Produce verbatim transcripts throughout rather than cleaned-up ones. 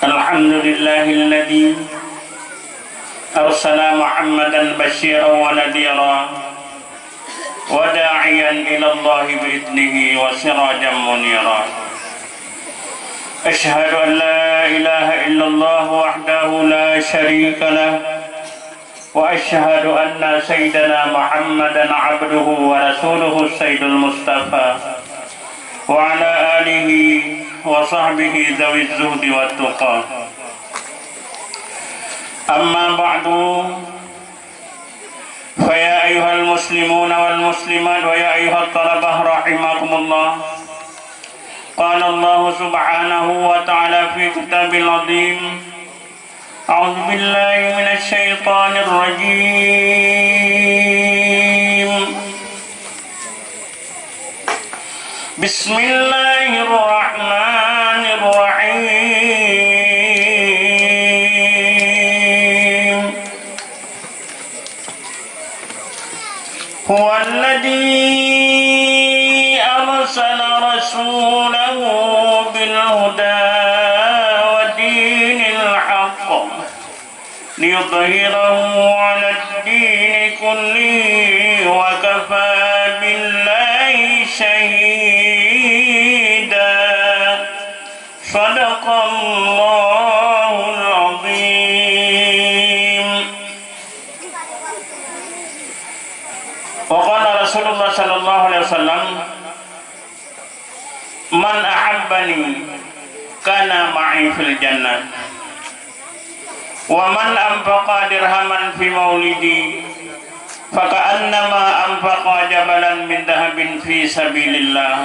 الحمد لله الذي أرسل محمدا بشيرا ونذيرا وداعيا إلى الله بإذنه وسراجا منيرا. أشهد أن لا إله إلا الله وحده لا شريك له، وأشهد أن سيدنا محمدا عبده ورسوله السيد المصطفى، وعلى آله وصحبه ذوي الزهد والتقى. أما بعد، فيا أيها المسلمون والمسلمات ويا أيها الطلبة رحمكم الله، قال الله سبحانه وتعالى في كتابه العظيم: أعوذ بالله من الشيطان الرجيم. بسم الله الرحمن الرحيم. هو الذي أرسل رسوله بالهدى ودين الحق ليظهره على الدين كله وكفى بالله شهيدا. صدق الله العظيم. وقال رسول الله صلى الله عليه وسلم: من أحبني كان معي في الجنة، ومن أنفق درهما في مولدي فكأنما أنفق جبلا من ذهب في سبيل الله.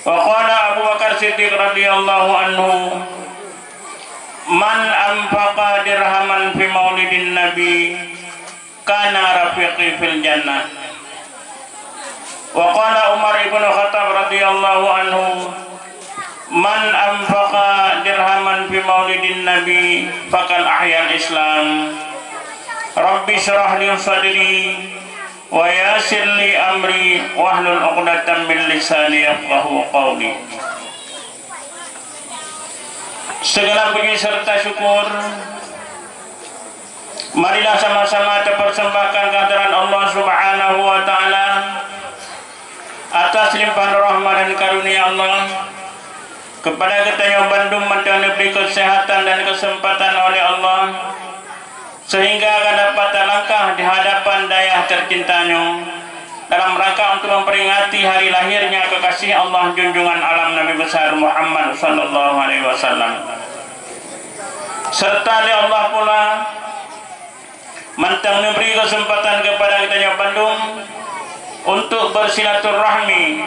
وقال أبو بكر الصديق رضي الله عنه: من أنفق درهما في مولد النبي كان رفيقي في الجنة. وقال عمر بن الخطاب رضي الله عنه: من أنفق درهما في مولد النبي فقد أحيا الإسلام. رب اشرح لي صدري ويسر لي أمري واحلل عقدة من لساني يفقهوا قولي. Segala puji serta syukur marilah sama-sama tapersembahkan kehadirat Allah Subhanahu wa Ta'ala atas limpahan rahmat dan karunia Allah kepada geutanyoe bandum mantong neubri keuseuhatan dan keuseumpatan oleh Allah, seuhingga ka dapat talangkah di hadapan dayah teucinta nyoe dalam rangka untuk memperingati hari lahirnya kekasih Allah junjungan alam Nabi Besar Muhammad sallallahu alaihi wasallam. Serta lé Allah pula mantong neubri keuseumpatan keupada geutanyoe bandum untuk bersilaturahmi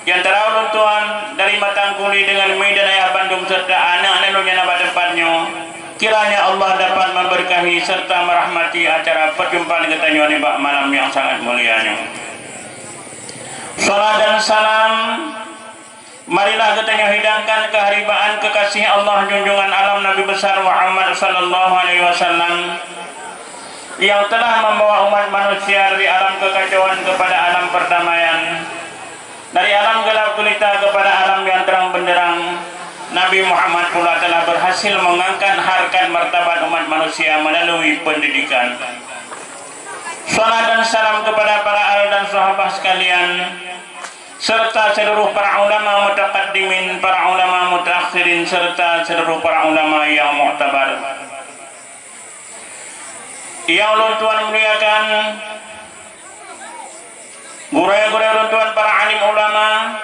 di antara ulôn tuan dari Matang Kuli dengan mi dan ayah bandum serta aneuk-aneuk lôn nyang na bak teumpat nyoe. Kiranya Allah dapat memberkahi serta merahmati acara perjumpaan geutanyoe nibak malam nyang sangat mulia nyoe. Salat dan salam marilah geutanyoe hidangkan keuharibaan kekasih Allah junjungan alam Nabi Besar Muhammad sallallahu alaihi wasallam, yang telah membawa umat manusia dari alam kekacauan kepada alam perdamaian, dari alam gelap gulita kepada alam yang terang benderang. Nabi Muhammad pula telah berhasil mengangkat harkat martabat umat manusia melalui pendidikan. Salam dan salam kepada para al dan sahabat sekalian, serta seluruh para ulama mutaqaddimin, para ulama mutaakhirin, serta seluruh para ulama yang muktabar. Yang ulôn tuan muliakan, gurée-gurée ulôn tuan para alim ulama,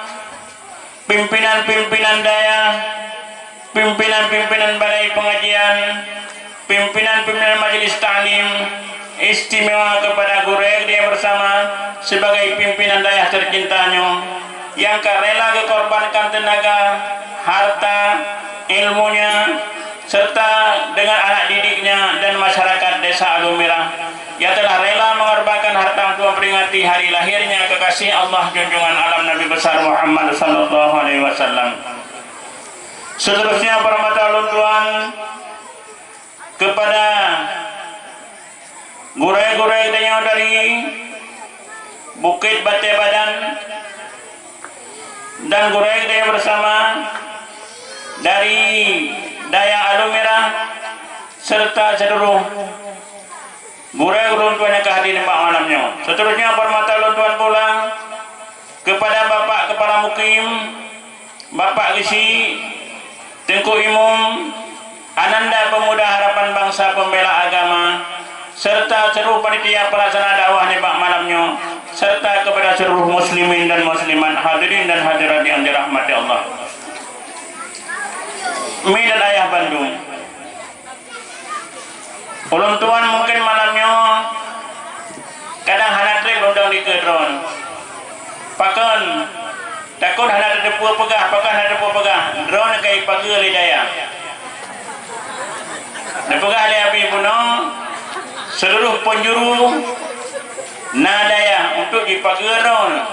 pimpinan-pimpinan dayah, pimpinan-pimpinan balai pengajian, pimpinan-pimpinan majelis taklim, istimewa kepada gurée dia bersama sebagai pimpinan dayah tercinta nyoe, yang ka rela geukorbankan tenaga, harta, ilmunya, serta dengan anak didiknya dan masyarakat Desa Alue Mirah yang telah rela mengorbankan harta untuk memperingati hari lahirnya kekasih Allah junjungan alam Nabi Besar Muhammad sallallahu alaihi wasallam. Seterusnya, para mata ulôn tuan, kepada gurée-gurée geutanyoe dari Bukét Batée Badan dan gurée geutanyoe bersama dari Dayah Alumirah serta seluruh gurée ulôn tuan nyang ka hadir nibak malam nyoe. Seterusnya, horeumat ulôn tuan pulang kepada Bapak Kepala Mukim, Bapak Geuchik, Teungku Imum, Ananda Pemuda Harapan Bangsa Pembela Agama, serta seluruh panitia pelaksana dakwah nibak malam nyoe, serta kepada seluruh muslimin dan muslimat, hadirin dan hadirat yang dirahmati Allah. Mi dan ayah bandum. Ulôn tuan mungken malam nyoe kadang hana treb lôn dong dikeue droeneuh. Pakon? Takot hana tateupeue peugah, pakon hana tateupeue peugah. Droeneuh ka ipageue lé dayah. Neupeugah lé Abi bunoe, seluruh penjuru na dayah untuk jipageue droeneuh.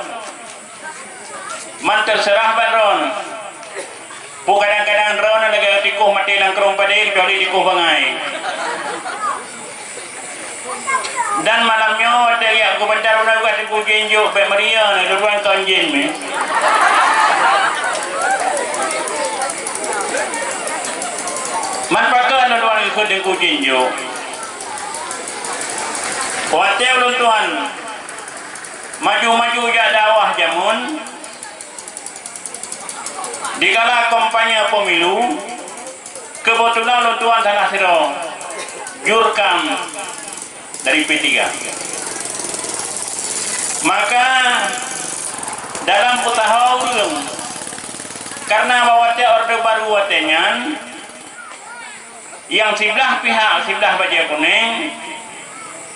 Man teuseurah bak droeneuh. Peue kadang-kadang droeneuh lagée tikoh maté lam krueng padé, kecuali tikoh bangai. Dan malam nyoe watée jak geubeuntar uroe ka teupuji injok bék meuria na lôn tuan kon jén mi. Man pakon lôn tuan ikot teupuji injok. Watée ulôn tuan maju-maju jak dakwah jameun, dikala kampanye pemilu, keubeutulan lôn tuan salah sidroe jurkam dari P tiga. Maka dalam peutaho ureuëng, karena bak watée orde baru watée nyan, nyang siblah pihak, siblah bajée kunéng,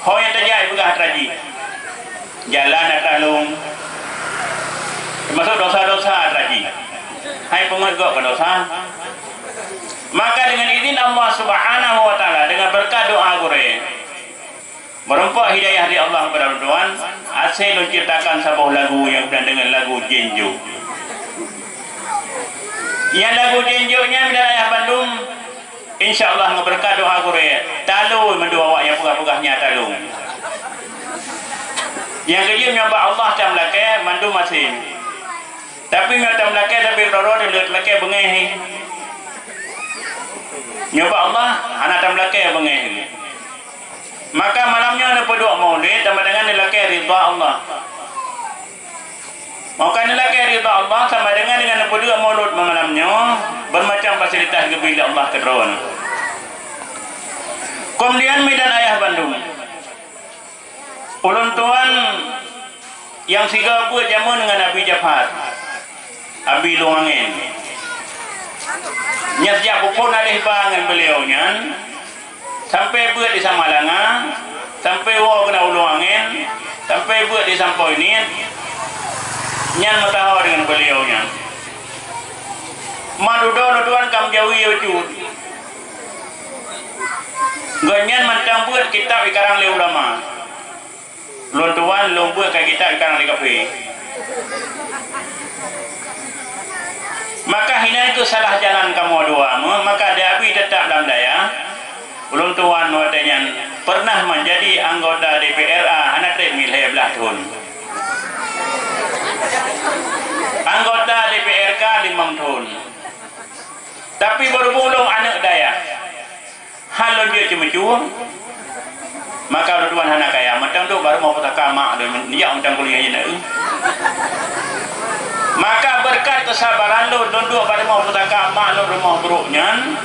ho nyang tajak ipeugah atra jih. Jalan atra lôn, teumasok dosa-dosa atra jih. Hai peungeut gob keu dosa. Maka dengan izin Allah Subhanahu wa Taala, dengan berkat doa gurée, meurumpok hidayah dari Allah kepada ulôn tuan, hase lôn ciptakan saboh lagu nyang geupeugah deungon lagu Jinjok. Nyang lagu Jinjok nyan, mi dan ayah bandum, insya Allah ngon beureukat doa gurée, talô mandum awak nyang peugah-peugah nyan talô. Nyang keujeuet nyoe bak Allah tameulakée mandum asin. Tapi nyoe tameulakée tapi droe-droe teuh lheueh lakée beungéh. Nyoe bak Allah hana tameulakée beungéh. Maka malam nyoe neupeuduek maulid sama dengan neulakée ridha Allah. Maka neulakée ridha Allah sama dengan, dengan neupeuduek maulid malam nyoe, bermacam fasilitas geubri lé Allah keu droeneuh. Keumudian mi dan ayah bandum, ulôn tuan nyang sigoe beuet jameun ngon Abi Jafar, Abi Lueng Angén. Nyang sejak peuphon aléh ba ngon beuliau nyan, sampoe beuet di Samalanga, sampoe woe keunoe u Lueng Angén, sampoe beuet di Sampoe Niet, nyan meutaho deungon beuliau nyan. Madudoe lôn tuan ka meujawi bacut. Gobnyan mantong beuet kitab ikarang lé ulama. Lôn tuan lôn beuet ka kitab ikarang lé kafé. Maka hinan keuh salah jalan kamoe dua, maka di Abi teutap lam dayah. Ulôn tuan watée nyan peureunah manjadi anggota D P R A hana treb mi lhée blaih thon. Anggota D P R K limong thon. Tapi beurhubung lôn aneuëk dayah, hán lôn jeuet ceumeucue, maka ulôn tuan hana kaya, mantong duek bak rumoh pusaka mak lôn, nijak mantong kuliah jih na. Maka beureukat keusabaran lôn, lôn duek bak rumoh pusaka mak lôn, rumoh brok nyan,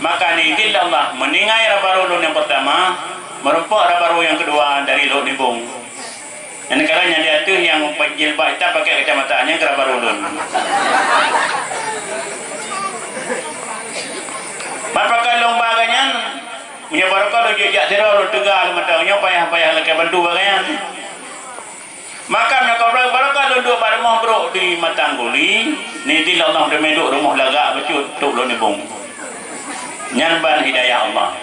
maka neuidhin lé Allah, meuninggai raba ru lôn nyang peurtama, meurumpok raba ru nyang keudua dari Lhok Nibong. Nyang kala nyan di ateueh nyang jilbab itam pakai kacamata, nyan keu raba ru lôn. Ban pakon lôn ba gobnyan, meunyoe barokon lôn jijak sidroe lôn teuga lôn mantong, nyoe payah-payah lakée bantu ba gobnyan. Maka meunyoe ka barokon lôn duek bak rumoh brok di Matang Guli, neuidhin lé Allah teumé duek rumoh lagak bacut trok Lhok Nibong. Nyan ban hidayah Allah.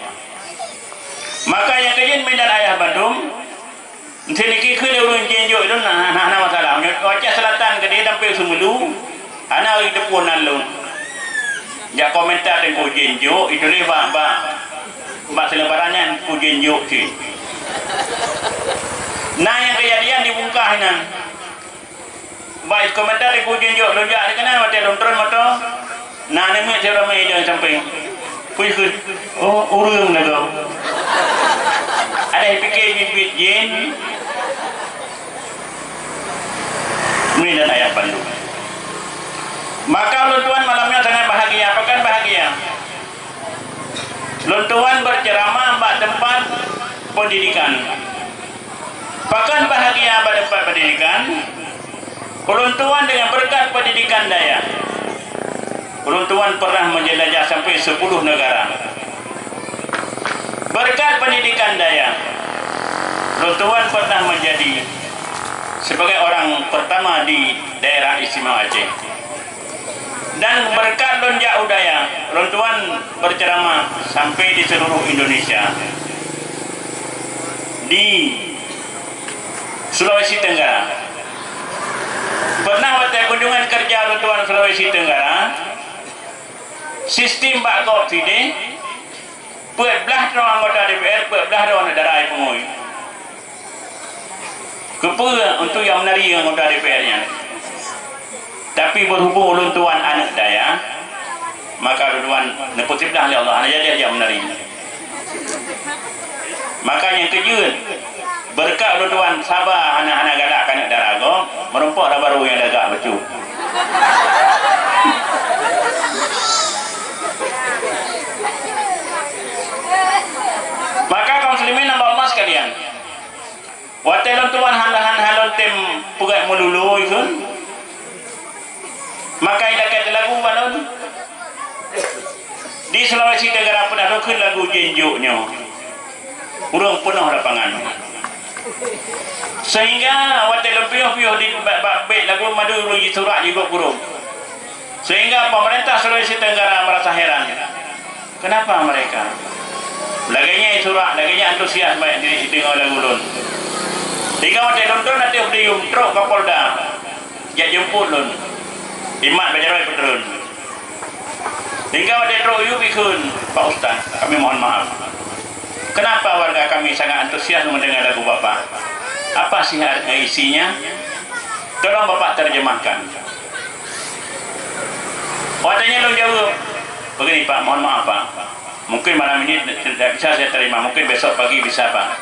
Maka nyang keujeuet mi dan ayah bandum, Meusé niki keu lé ureuëng Jinjok itu na, na, na masalah. Meunyoe Aceh Selatan keudeh sampai Seumulu, hana ureuëng teupeu nan lôn. Jak komentar Teungku Jinjok, itu lé bak, bak, bak seulebaran nyan Teungku Jinjok cit. Na nyang keujadian di Bungkah inan. Bak komentar Teungku Jinjok, lôn jak dikeue nan watée lôn tron moto. Na aneuk miet sigoe ramé idong sampéng. Peue kheun, "Oh, ureueng lagoe." Ada pike biet-biet jén. Meunan ayah bandum. Maka ulôn tuan malam nyoe sangat bahagia. Pakon bahagia? Lôn tuan berceramah bak tempat pendidikan. Pakon bahagia bak tempat pendidikan? Ulôn tuan dengan berkat pendidikan dayah, ulôn tuan pernah menjelajah sampai sepuluh negara. Berkat pendidikan dayah, ulôn tuan pernah menjadi sebagai orang pertama di daerah istimewa Aceh. Dan berkat lôn jak u dayah, lôn tuan berceramah sampai di seluruh Indonesia. Di Sulawesi Tenggara. Pernah watèe kunjungan kerja lôn tuan Sulawesi Tenggara, sistem bak gob sideh, peuet blah droe anggota D P R, peuet blah droe aneuk dara ipeungui. Keupeue? Untuk jak meunari anggota D P R nyan. Tapi berhubung ulôn tuan aneuk dayah, maka ulôn tuan neupeusiblah lé Allah, hana jadi jak meunari. Maka nyang keujeuet, beureukat ulôn tuan saba hana-hana galak keu aneuk dara gob, meurumpok dara barô nyang lagak bacut. Maka kaum muslimin hamba Allah sekalian, watèe lôn tuan han-, han-, han lôn tem peugah meululu ikheun, maka ilakèe lagu bak lôn. Di Sulawesi Tenggara pernah lôn kheun lagu Jinjuk nyoe. Ureueng peunoh lapangan. Sehingga watèe lôn piôh-piôh di bak, bak bét lagu, mandum lôn jisurak jigob gurôb. Sehingga pemerintah Sulawesi Tenggara merasa heran. Kenapa mereka lagèe nyan surak, lagèe nyan antusias bak deungoe lagu lôn? Sehingga watèe lôn trôk ateueh podium, trôk Kapolda jak jemput lôn. Imat bak jaroe peutreun. Sehingga watèe trôk yub ikheun, "Pak Ustaz, kami mohon maaf. Kenapa warga kami sangat antusias mendengar lagu Bapak? Apa sih isinya? Tolong Bapak terjemahkan." Watèe nyan lôn jaweueb, "Begini Pak, mohon maaf Pak. Mungkin malam ini tidak bisa saya terima, mungkin besok pagi bisa Pak."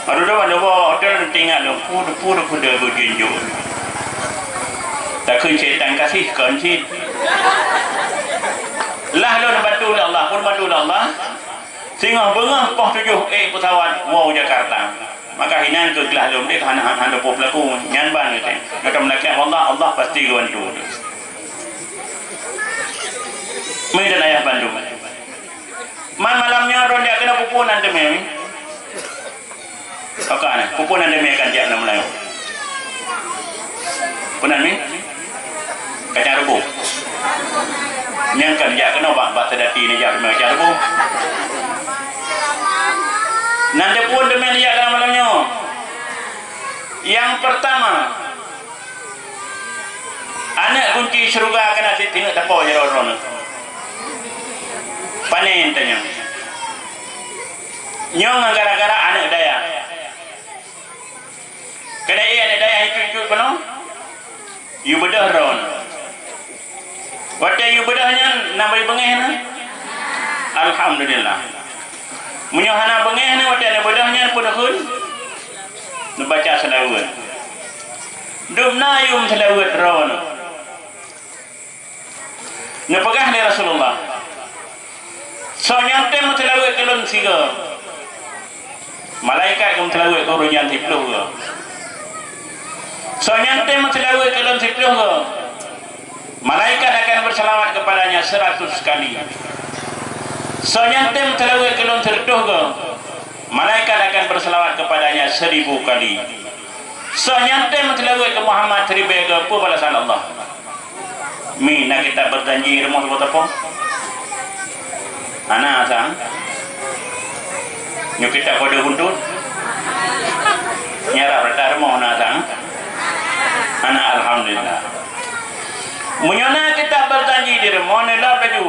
Aduh, aduh, aduh, hotel lôn teuingat lôn, peue, peue, peue, peue, Jinjuk. Takheun syaitan kasih kon cit. Lah lôn bantu lé Allah, pun bantu lé Allah. Singoh beungoh poh tujoh ék peusawat woe u Jakarta. Maka hinan keu glah lôn deh hana, hana, hana peue peulaku nyan ban geutanyoe. Gata meulakèe Allah, Allah pasti geubantu. Meunan ayah bandum. Man malam nyoe droeneuh jak keunoe peue-peue nan teumé. Oke, nah, peue-peue nan teumé kan jak na meulayeue. Peue nan mi? Kacang reubôh. Nyang kan jak keunoe bak, bak seudati ni jak keunoe kacang reubôh. Nan teupeue teumé jak keunoe malam nyoe. Yang pertama, aneuk kunci syeuruga keunan sit teungeut tapo jaroe droeneuh. Panen tanyoe. Nyoe ngon gara-gara aneuk dayah. Keuneuk aneuk dayah icut-icut bunoe, yue beudôh droeneuh. Watèe yue beudôh nyan na bri beungéh na? Alhamdulillah. Meunyoe hana beungéh na watèe neubeudôh nyan, peue neukheun? Neubaca seulaweuet. Dum na yum seulaweuet droeneuh. Neupeugah lé Rasulullah, "Soe nyang tem meuseulaweuet keu lôn sigoe, malaikat geumeuseulaweuet keu ureueng nyan siplôh goe. Soe nyang tem meuseulaweuet keu lôn siplôh goe, malaikat akan berselawat kepadanya seratus kali. Soe nyang tem meuseulaweuet keu lôn sireutôh goe, malaikat akan berselawat kepadanya seribu kali. Soe nyang tem meuseulaweuet keu Muhammad siribèe goe, peue balasan Allah?" Mi, na kitab berjanji rumoh saboh teupông? Hana sang. Nyoe kitab kode buntut. Nyarap rata rumoh na sang. Hana, alhamdulillah. Meunyoe na kitab berjanji di rumoh, neulop laju.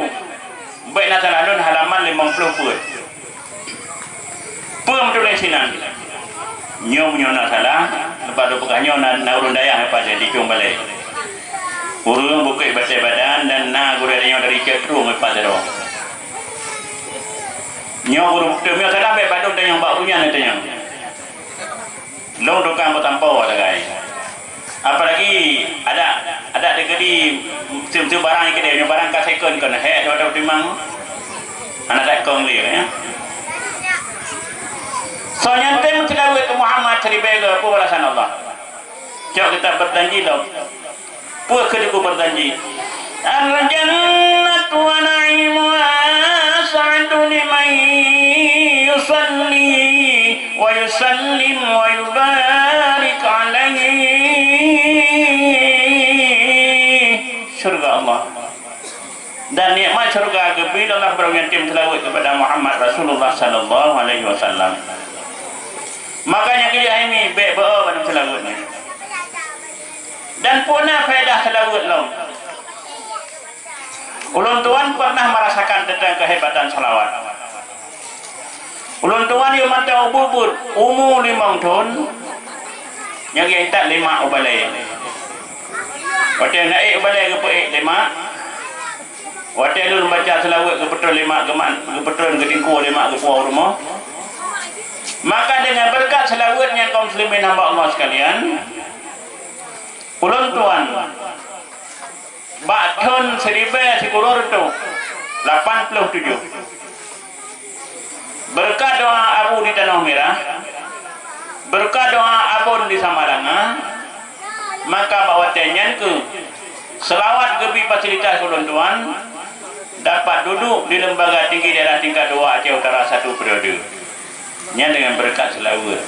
Bèk na salah lôn halaman limong ploh peuet. Peue meutuléh sinan? Nyoe meunyoe na salah, leubeh lôn peugah nyoe na, na ureueng dayah nyoe padé di Cong Balai. Ureuëng bukét batée badan dan na gurée tanyoe dari Cot Trueng, Padang Droe. Nyoe ureuëng teumiong salah bék bandum tanyoe bak ureuëng nyan tanyoe. Lôn tukang meutampo sagai. Apalagi adak, adak di Keudi, seu-seu barang nyang keudeh, nyoe barang ka second kon, hék dua taun timang. Hana second lé, ya. Soe nyang tem seulaweuet keu Muhammad siribée goe, peue balasan Allah? Cok kita berjanji lom. Peue keuh diku berjanji? Al-jannatu wa na'imuha as'adu liman yusalli wa yusallim wa yubarik alaihi. Syurga Allah. Dan nikmat syurga geubri Allah bak ureuëng nyang tem seulaweuet keupada Muhammad Rasulullah sallallahu alaihi wasallam. Makanya keu jih hai mi bék beu bandum seulaweuet nyan. Dan peue na faedah seulaweuet lom? Ulôn tuan pernah merasakan tentang kehebatan salawat. Ulôn tuan yôh mantong ubit-ubit, umu limong thôn, nyang geuintat lé mak u balée. Watée na ék u balée geupeuék lé mak, watée lôn baca seulaweuet geupeutron lé mak geumat, geupeutron geutingkue lé mak geupuwoe u rumoh. Maka deungon beureukat seulaweuet nyan kaum muslimin hamba Allah sekalian, ulôn tuan bak thôn siribée sikureueng reutôh lapan ploh tujoh. Beureukat doá Abu di Tanoh Mirah, beureukat doá Abon di Samalanga, maka bak watée nyan keuh seulawat geubri fasilitas ulôn tuan dapat duduek di Lembaga Tinggi Daerah Tingkat dua Aceh Utara satu periode. Nyan deungon beureukat seulaweuet.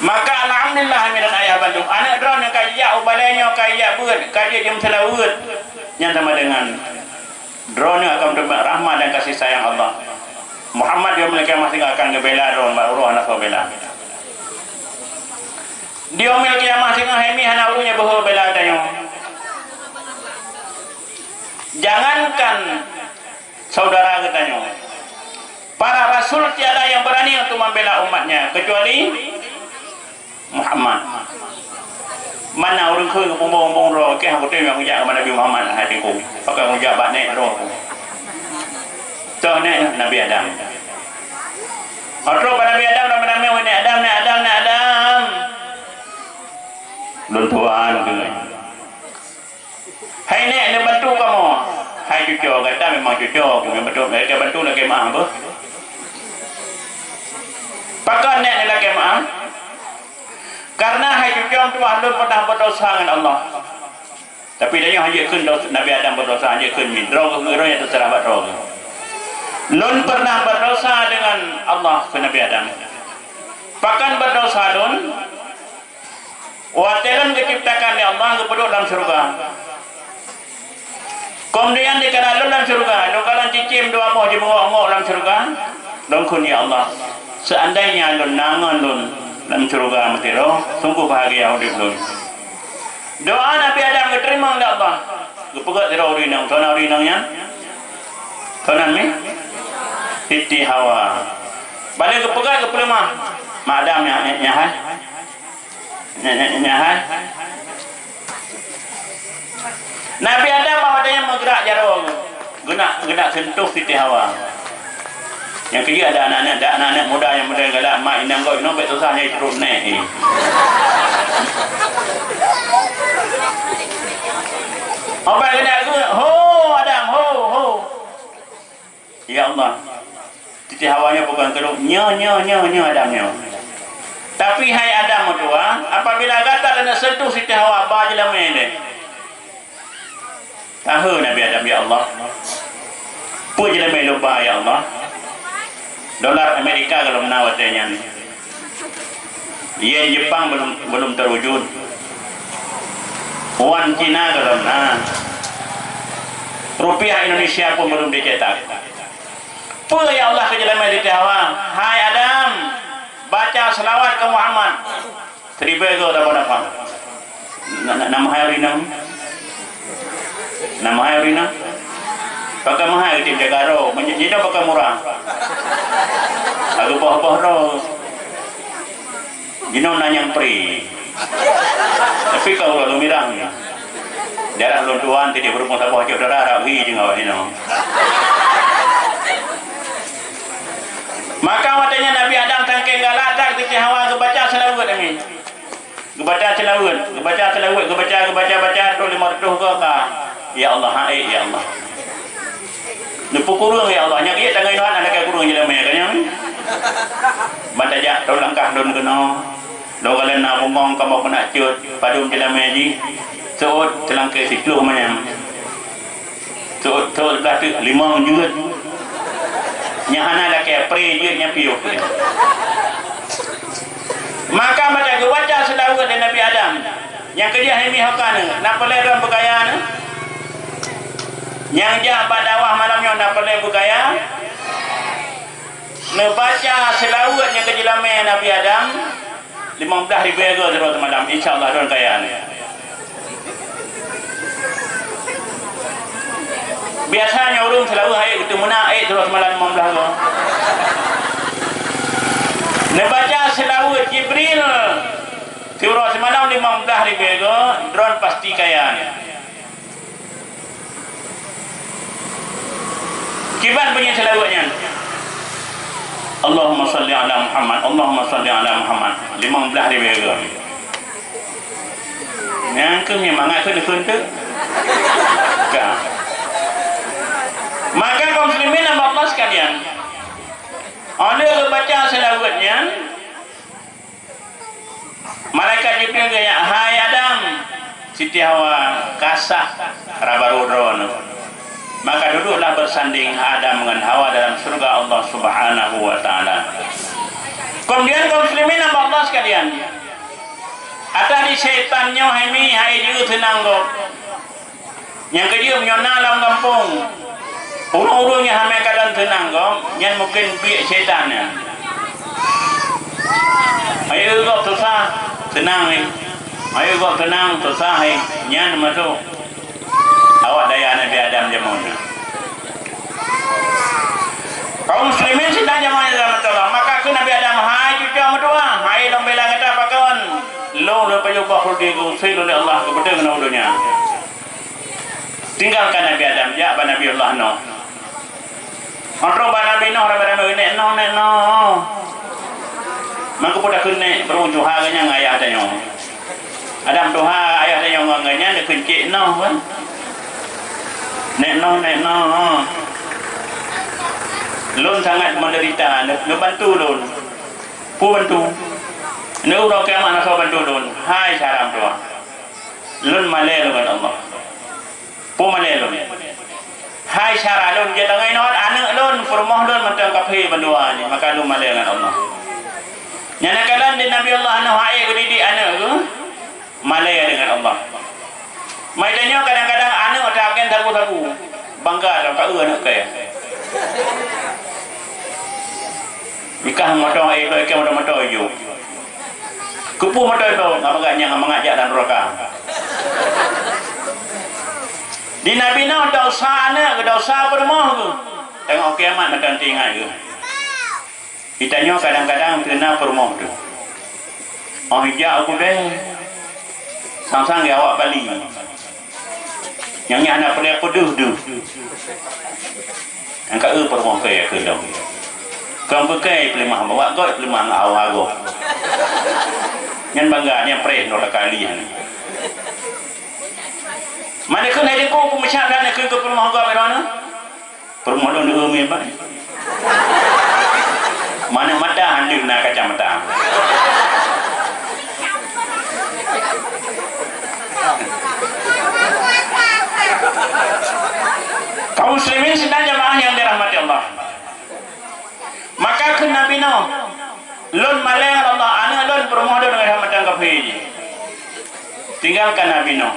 Maka alhamdulillah, hai mi dan ayah bandum, aneuëk droeneuh ka jak u balée nyoe, ka jak beuet, ka jeuet jeuem seulaweuet. Nyan sama deungon droeneuh akan meuteumé rahmat dan kasih sayang Allah. Muhammad di yaumul qiyamah singoh akan geubela droeneuh bak uroe hana soe bela. Di yaumul qiyamah singoh hai mi hana ureuëng nyang beuhe bela tanyoe. Jangankan saudara geutanyoe, para rasul tiada yang berani untuk membela umatnya kecuali Muhammad. Mana ureuëng kheun geupumbong-pumbong droe, keu hana kutem nyang kujak keu Nabi Muhammad, hai tingkong. Pakon kujak bak nek droe. Toh nek Nabi Adam. Atau bak Nabi Adam, ramé-ramé, "Nek Adam, nek Adam, nek Adam." Lôn tuan keuh. Hai nek, neubantu kamoe. Hai cucoe, gata memang cucoe, keuh memang bantu, gata bantu lakée meuáh beuh. Pakon nek neulakée meuáh? Karena hai cucoe meutuah lôn pernah berdosa ngon Allah. Tapi tanyoe hana jikheun dos-, Nabi Adam berdosa, hana jikheun mi. Droe geuh, droe nyang teuseurah bak droe geuh. Lôn pernah berdosa dengan Allah, kheun Nabi Adam. Pakon berdosa lôn? Watée lôn geucebtakan lé Allah geupeuduek lam syeuruga. Keumudian dikala lôn lam syeuruga, lôn kalon cicém dua boh jimeungok-ngok lam syeuruga, lôn kheun, "Ya Allah, seuandainya lôn na ngon lôn lam syeuruga meusidroe, sungguh bahagia udeb lôn." Doá Nabi Adam geuteurimong lé Allah. Geupeugét sidroe ureuëng inong, soe na ureuëng inong nyan? Soe nan mi? Siti Hawa. Bak lheueh geupeugét geupeuleumah. Mak Adam nyan, nyan, nyan hai. Nyan, nyan, nyan hai. Nabi Adam awak nyan meugrak jaroe geuh. Geunak, geunak seuntuh Siti Hawa. Nyang keujeuet ada aneuk-aneuk, ada aneuk-aneuk muda nyang model galak, mak inong gob inong bék susah nyang jiteuruek neh, eh. Obat geunak geuh, "Ho, Adam, ho, ho." Ya Allah. Siti Hawa nyoe peugah keu lôn, "Nyoe, nyoe, nyoe, nyoe Adam nyoe. Tapi hai Adam meutuah, apabila gata keuneuk seuntuh Siti Hawa, ba jeulamé deh." Tahe Nabi Adam, "Ya Allah, peue jeulamé lôn ba, ya Allah? Dolar Amerika gohlom na watée nyan. Yen Jepang belum, belum terwujud. Wan Cina gohlom na. Rupiah Indonesia pun belum dicetak. Peue, ya Allah, keu jeulamé Siti Hawa? Hai Adam, baca seulawat keu Muhammad." Siribée goe saboh nafah. Na, na, na meuhai ureuëng inong? Na meuhai ureuëng inong? Pakon meuhai tieb jaga droe, meunyoe jinoe pakon murah. Lagu boh-boh droe. Jinoe na nyang pri. Tapi ka uroe lôn mirah nyoe. Daerah lôn tuan, tieb beureumoh saboh cok dara rab hi jeuet awak inoe. Maka watée nyan Nabi Adam sangkeng galak that keu Siti Hawa geubaca seulaweuet nyan. Geubaca seulaweuet, geubaca seulaweuet, geubaca, geubaca, baca, troh limong reutôh goe ka. Ya Allah, hai, ya Allah. Neupeukureueng, ya Allah, nyang jeuet tangai Tuhan, aneuk kureueng jeulamé ka nyan. Ban tajak, troh langkah lôn keunoe. Lôn kalon na bungong kamoe keuneuk cut, padum jeulamé jih. Seuôt seulangké siploh manyang. Seuôt, seuôt blah teuk limong jeuet. Nyang hana lakée pré jeuet nyang piôh. Maka mata geubaca seulaweuet lé Nabi Adam. Nyang keujih hai mi ho ka neu, na peureulée droe beukaya neu? Nyang jak bak dakwah malam nyoe na peureulée beukaya? Neubaca seulaweuet nyang keu jeulamé Nabi Adam, limong blaih ribée goe sidroe seumalam, insya Allah droe kaya neu. Biasa nyoe ureuëng seulaweuet hai geuteumeunak ék sidroe seumalam limong blaih goe. Neubaca seulaweuet Jibril sidroe seumalam limong blaih ribée goe, droe pasti kaya neu. Kiban bunyi seulaweuet nyan. Allahumma salli ala Muhammad, Allahumma salli ala Muhammad. Limong blaih ribée goe. Nyang keuh nyang mangat keuh neukheun teuk. Ka. Maka kaum muslimin dan Allah sekalian, óh lheueh geubaca seulaweuet nyan, malaikat Jibril geujak, "Hai Adam, Siti Hawa ka sah rab barô droeneuh. Maka duduklah bersanding Adam ngon Hawa dalam syurga Allah Subhanahu wa Taala." Keumudian kaum muslimin hamba Allah sekalian, ata di syaitan nyoe hai mi hai jeuet seunang gob. Nyang keujeuet meunyoe na lam gampông, ureuëng-ureuëng nyang hana kalon seunang gob, nyan mungken biek syaitan nyan. Ayo gob susah, seunang hai. Ayo gob seunang, susah hai. Nyan masuk awak daya Nabi Adam jameun nyan. Kaum muslimin sidang jamaah yang dirahmati Allah, maka kheun Nabi Adam, "Hai cucoe meutuah, hai lôn bela gata pakon? Lôn lôn pajoh bah khuldi geuusé lôn lé Allah keu beutôi ngon donya." Tinggalkan Nabi Adam, jak bak Nabi Allah Nuh. Maka bak Nabi Nuh ramé-ramé, "Nek Nuh, Nek Nuh." Maka peue takheun nek, beureueng tuha geuh nyan ayah tanyoe. Adam tuha ayah tanyoe ngon geuh nyan dikheun cék Nuh kan. "Nek Nuh, Nek Nuh. Lôn sangat menderita, neu-, neubantu lôn." "Peue bantu?" "Neu uroe kiamat na soe bantu lôn." "Hai syara meutuah. Lôn malée lôn ngon Allah." "Peue malée lôn?" "Hai syara lôn, jeuet tangai nyoe aneuëk lôn, peurumoh lôn mantong kafé bandua nyoe, maka lôn malée ngon Allah." Nyan kalon di Nabi Allah Nuh hai geudidik aneuëk geuh, malée deungon Allah. Meutanyoe kadang-kadang aneuëk teuagen sabu-sabu, bangga lom ka eu aneuëk kèe. Nikah moto, eh, moto-moto iju. Keupeue moto iju? Ngon mangat nyang mangat jak lam nuraka. Di Nabi Nuh desya aneuëk geuh, desya peurumoh geuh. Teungoh kiamat mantong teuingat geuh. Geutanyoe kadang-kadang teuna peurumoh teuh. Óh ijak u keudè, sang-sang geuawak bali. Nyang nyan hana peureulée peudeuh-deuh. Nyang ka eu peurumoh kèe keu lom. Keu kèe peulimah, bak gob peulimah ngon awak gob. Nyan bangga, nyan preh nuraka lih nyan. Mana kheun hai deungoe peumeusyah dan kheun keu peurumoh gob droeneuh? Peurumoh lôn deuh meubat. Mana mata hana na kacamata. Kaum muslimin sidang jamaah yang dirahmati Allah. Maka kheun Nabi Nuh, "Lôn malée ngon Allah, aneuëk lôn peurumoh lôn ngon mantong kafé jih." Tinggalkan Nabi Nuh,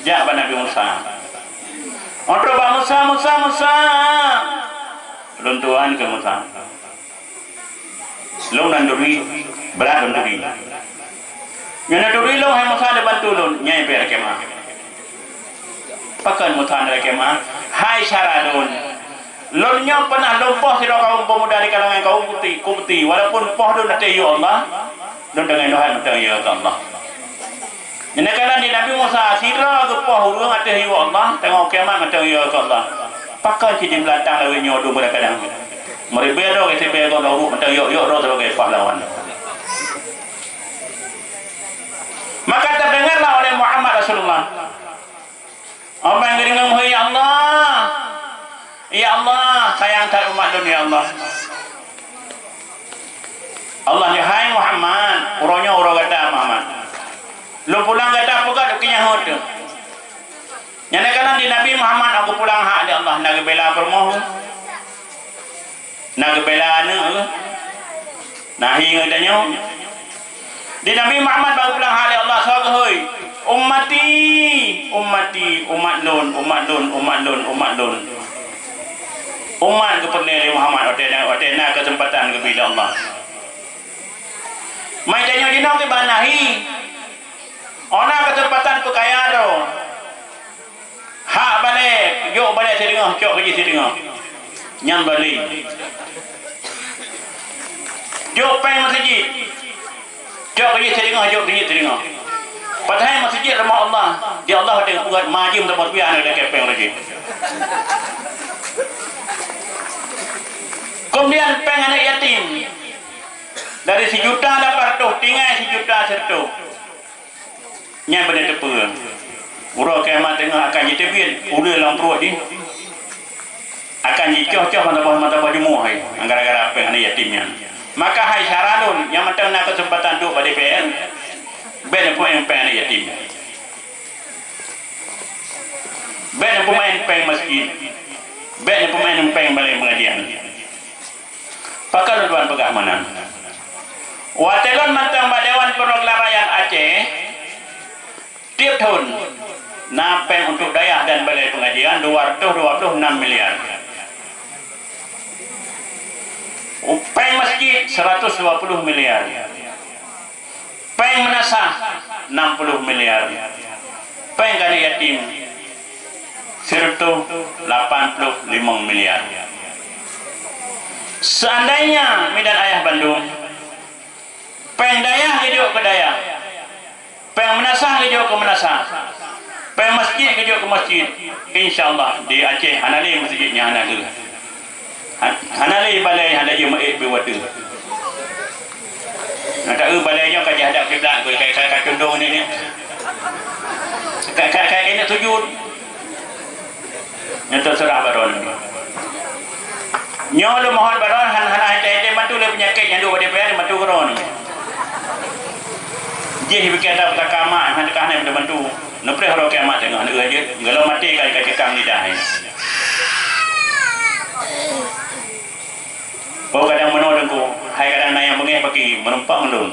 jak bak Nabi Musa. Óh trok bak Musa, "Musa, Musa." "Lôn tuan," kheun Musa. "Lôn nan turi, brat lôn turi. Nyoe na turi lôn, hai Musa, neubantu lôn, nyan pih lakée meu'ah." Pakon Musa lakée meu'ah? "Hai syara lôn, lôn nyoe peunah lôn poh sidroe kaum peumuda di kalangan kaum Qibti, Qibti, walaupun poh lôn até yue Allah, lôn deungon doa mantong yue keu Allah." Nyan kalon di Nabi Musa, sidroe geupoh ureuëng ateueh yue Allah, teungoh kiamat mantong yue keu Allah. Pakon cit di beulantang lawét nyoe dum kadang-kadang. Meuribée droe geuteubiet gob ureuëng mantong yok-yok droe sibagoe pahlawan. Maka terdengarlah oleh Muhammad Rasulullah. Orang geudeungoe, "Ya Allah, ya Allah, sayang that umat lôn, ya Allah." Allah ni, "Hai Muhammad, uroe nyoe uroe gata, Muhammad. Lôn pulang gata peugah lôn keu nyan hot." Nyan kalon di Nabi Muhammad, aku pulang hak di Allah, na geubela peurumoh. Na geubela aneuëk, na hi ngon tanyoe. Di Nabi Muhammad bak geupulang hak lé Allah, soe geuhôi, "Ummati, ummati, umat lôn, umat lôn, umat lôn, umat lôn." Umat geupeureulée lé Muhammad watée na, watée na keuseumpatan geubri lé Allah. Mai tanyoe jinoe kiban na hi, oh na keuseumpatan peukaya droe. Hak balée, jok balée sideungoh, cok keu jih sideungoh. Nyan balée. Jok péng meuseujid, cok keu jih sideungoh, jok keu jih sideungoh. Padahai meuseujid rumoh Allah, di Allah watée geupeugah ma jeuem saboh rupiah hana lakée péng rajin. Keumudian péng aneuëk yatim, dari sijuta lapan ratus tinggai sijuta sireutoh. Nyan beuneuteupeu, uroe kiamat teungoh akan jiteubiet uleue lam pruet jih, akan jicoh-coh mata boh, mata boh jumuh hai, gara-gara péng aneuëk yatim nyan. Maka hai syedara lôn nyang mantong na keuseumpatan duek bak D P R, bék neupeumaén péng aneuëk yatim. Bék neupeumaén péng masjid. Bék neupeumaén péng balée pengajian. Pakon lôn tuan peugah meunan? Watée lôn mantong bak Dewan Perwakilan Rakyat Aceh, tieb thon na péng untuk dayah dan balée pengajian dua ratus dua puluh enam miliar. Péng masjid seratus dua puluh miliar. Péng meunasah enam puluh miliar. Péng keu aneuëk yatim sireutoh lapan puluh limong miliar. Seandainya midan ayah bandum, péng dayah geujok keu dayah, péng meunasah geujok keu meunasah, péng masjid geujok keu masjid, insya Allah di Aceh hana lé masjid nyang hana lé. Han-, hana lé balée hana jeuet meuék beu watée. Nyang taeu balée nyoe ka jihadab kiblat, ka, ka, ka condong ni, ni. Ka, ka, ka keuneuk sujud. Nyoe teuseurah bak droeneuh. Nyoe lôn mohon bak droeneuh, han-, hana hase-hase bantu lé peunyakét nyang duek bak D P R, bantu keu droeneuh. Jih pike ata peutaka mak, hana teuka hana bantu. Neupreh uroe kiamat teungoh, neueu jeuet. Gohlom maté ka, ka cekang lidah. Oh, kadang meunoe Teungku, hai kadang na nyang beungéh bagi meureumpok ngon lôn.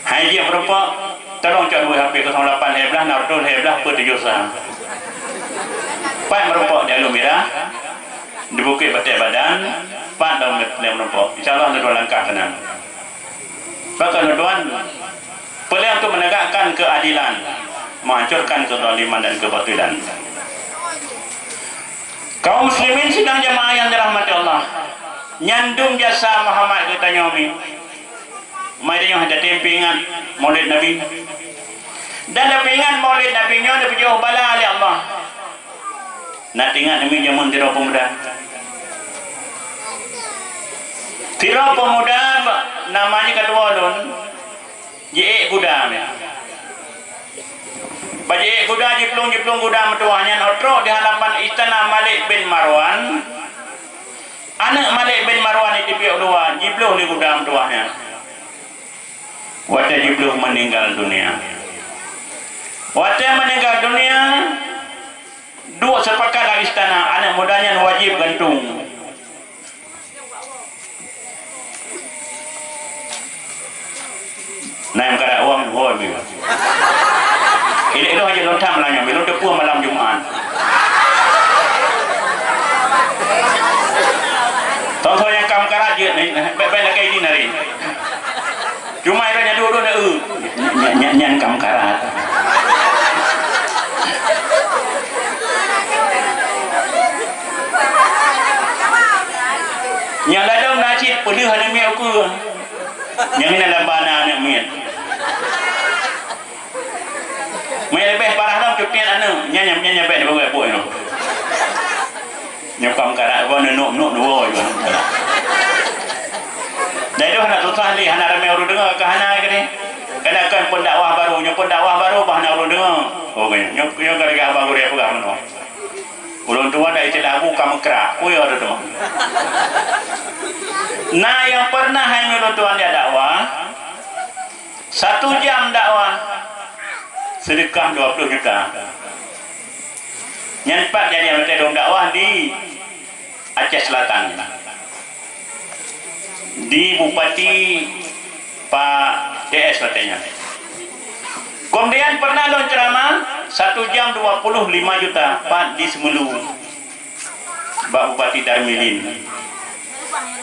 Hai jih meureumpok, tolong cok nomor H P kosong lapan lhèe blah, enam ratus lhèe blah, peuet tujoh sa. Pat meureumpok di Alue Mirah, di Bukét Batèe Badan, pat lom lé meureumpok. Insya Allah, lôn dua langkah keunan. Maka tuan-tuan, peureulee untuk menegakkan keadilan, menghancurkan kezaliman dan kebatilan. Kaum muslimin sidang jamaah yang dirahmati Allah, nyan dum jasa Muhammad geutanyoe mi. Mai tanyoe hana tem peuingat Maulid Nabi. Dan tapeuingat Maulid Nabi nyoe neupeujiôh bala lé Allah. Na teuingat namiet jameun sidroe peumuda? Sidroe peumuda ba-, nama jih ka tuwoe lôn, jiék guda meunan. Bak jiék guda jiplueng-jiplueng guda meutuwah nyan, ôh trok di hadapan istana Malik bin Marwan. Aneuëk Malik bin Marwan nyang teubiet u luwa jibloh lé guda meutuwah nyan. Watée jibloh meuninggal dunia. Watée meuninggal dunia, duek seupakat lam istana, aneuëk muda nyan wajéb gantung. Na nyang meukarat awam, hôi, mi. Ilée lôn hana lôn tham lam nyoe, mi lôn teupeue malam Jumat. Soe-soe nyang ka meukarat jeuet, bèk-bèk lakèe idin hari. Cuma ilée nyan duek-duek na, eu, nyan, nyan, nyan ka meukarat. Nyang ladôm na cit peudeuh aneuëk miet ukeue. Nyang na laba na aneuëk miet. Nyan aneuk, nyan, nyan, nyan, nyan, bèk nibak buet nyoe. Nyoe ka meukarat, buet nyoe, nyoe, nyoe, nyoe. Dah itu hana susah lé, hana ramé ureueng deungö, ka hana keudéh. Kana kan pendakwah baru, nyoe pendakwah baru bah hana ureueng deungö. Oh, nyoe, nyoe, nyoe gara-gara abang gurèe peugah meunoe. Ulôn tuan dak istilah Abu ka meukrak, peue tu teuma. Na nyang pernah hai ulôn tuan jak dakwah, satu jam dakwah, seudeukah dua puluh juta. Nyan pat jadi watèe lôn dakwah di Aceh Selatan. Di Bupati Pak T S watèe nyan. Kemudian pernah lôn ceramah satu jam dua puluh lima juta pat di Seumulu. Bak Bupati Darmilin.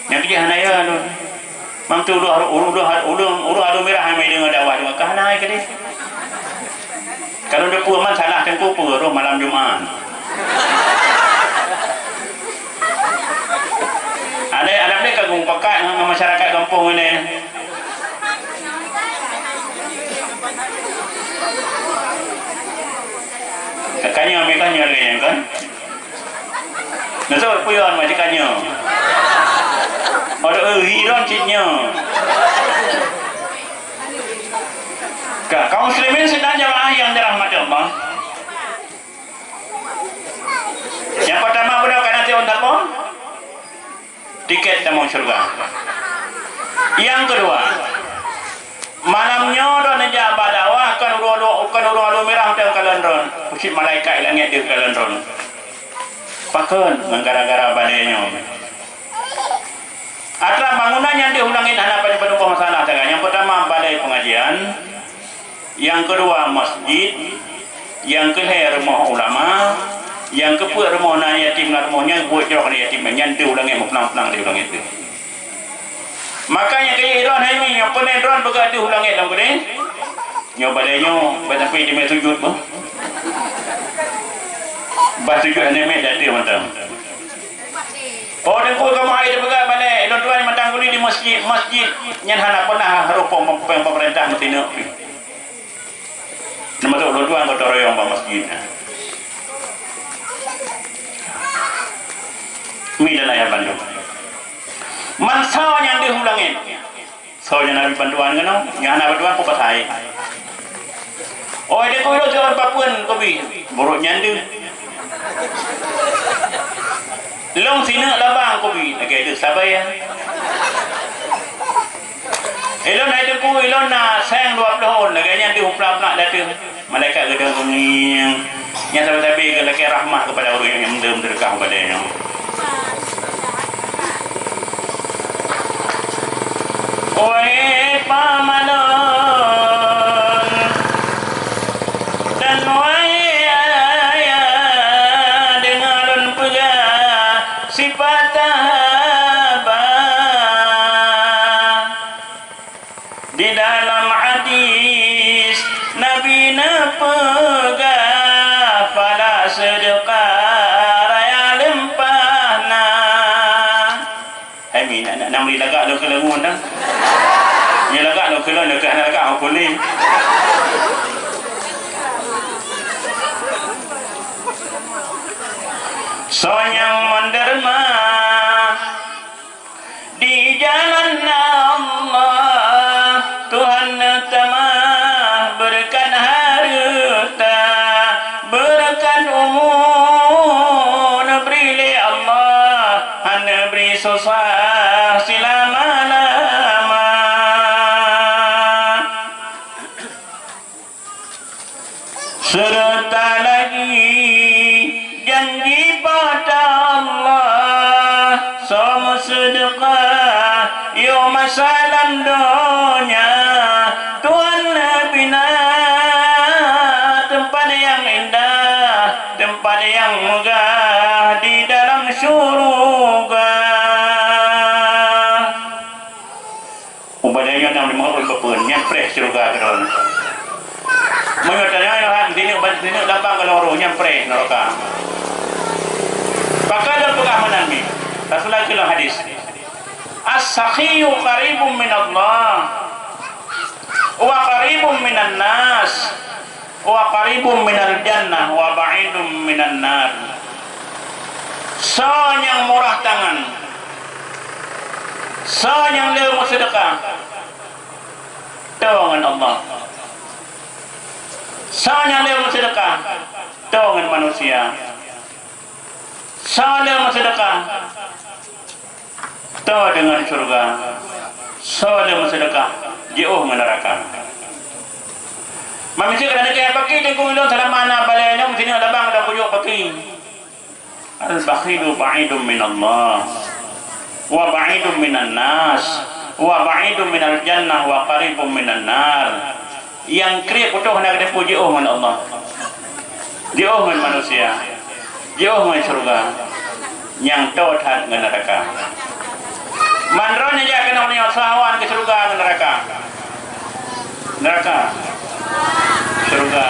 Nyang keujih hana ya lôn. Mam tu udah, udah, udah, udah adu mirah hai mai deungon dakwah deungon ka hana hai keudéh. Kalau deupeu man salah teungku peue roh malam Jumat. Ada, ada deh kagum pakat ngon masyarakat gampông ini. Kakaknya mereka nyari kan? Nyoe sot puyon macam kanyo. Ada, eh, hi don cit nyo. Ka, kaum muslimin sidang jamaah yang dirahmati Allah. Yang pertama, beuna ka na tiôn tabong. Tiket tamong syeuruga. Nyang keudua, malam nyoe droeneuh jak bak dakwah kon ureueng, kon ureueng adu mirah teuh kalon droeneuh, keu cit malaikat langét deuh kalon droeneuh. Pakon? Ngon gara-gara balèe nyoe. Atra bangunan nyang deuh u langét hana padub-padub masalah sagai. Nyang peurtama balèe peungajian, nyang keudua masjid, nyang keulhèe rumoh ulama, nyang keupeuet rumoh na yatim, na rumoh nyan buet jroh keu yatim, nyan deuh u langét, meuplang-plang deuh u langét deuh. Maka nyang keu droeneuh hai mi, nyang peuneuh droeneuh peugah deuh u langét lom keudéh. Nyoe balèe nyoe, bah sampoe teumé sujut beuh. Bah sujut hana mé, dak deuh mantong. Oh, Teungku, kamoe hai teupeugah balèe, lôn tuan mantong kuli di masjid, masjid nyan hana peunah harôh pom-, pom-, pemerintah meusineuk pih. Teumasok lôn tuan gotong royong bak masjid nyan. Mi dan ayah bandum. Man soe nyang deuh u langét. Soe nyang na bantuan keunoe, nyang hana bantuan peue pasai. Oh, di kuyô siôn papeuen kubi, burok nyan deuh. Lôn sineuk labang kubi, lagèe deuh sabai. Ilôn hai Teungku, ilôn na seng dua ploh ôn, lagèe nyan deuh muplak-muplak dak deuh. Malaikat geudong ngieng. Nyang sabe-sabe geulakèe rahmat keupada ureueng nyang meudeureuka keupada nyoe. Wahai paman lôn, dan wahai ayah, deungö lôn peugah sipatah haba. Di dalam hadis Nabi neupeugah, "Pala seudeukah raya leumpah na." Hai mi, nak, nak, nak meuri lagak lôn keu lôn ngon dah. Nyoe lagak lôn keu lôn, lôn keu hana lagak ngon puléh. Soe nyang menderma di jalan Allah, Tuhan neutamah beureukat hareuta, beureukat umu neubri lé Allah, hana neubri susah silama-lama. Seureuta lagi janji pada Allah, soe meuseudeukah yoh masa lam donya, Tuhan neubina teumpat nyang indah, teumpat nyang meugah di dalam syeuruga. Umpamanya nyoe nam limong rhot beupeuen, nyan preh syeuruga keudroe. Meunyoe tanyoe nyoe han, sineuk ban sineuk lapang keu lôn roh, nyan preh neuraka. Pakon lôn peugah meunan mi? Rasulullah kheun lam hadis, "As-sakhiyyu qaribun minallah, wa qaribun minan nas." Wa qaribun minal jannah wa ba'idun minan nar. Soe nyang murah tangan, soe nyang le meuseudeukah, toe ngon Allah. Soe nyang le meuseudeukah, toe ngon manusia. Soe le meuseudeukah, toe deungon syeuruga. Soe le meuseudeukah, jiôh ngon neuraka. Meumiseue keunan keu paki teungku ulôn seulama na balée nyoe, meusineuk labang dan kujok paki. Al-bakhilu ba'idun minallah, wa ba'idun minan nas, wa ba'idun minal jannah, wa qaribun minan nar. Nyang kriet putôh hana geuteupeue jiôh ngon Allah, jiôh ngon manusia, jiôh ngon syeuruga, nyang toe that ngon neuraka. Man droe nyang jak keunoe nyoe sahawan keu syeuruga ngon neuraka. Neuraka. Syeuruga.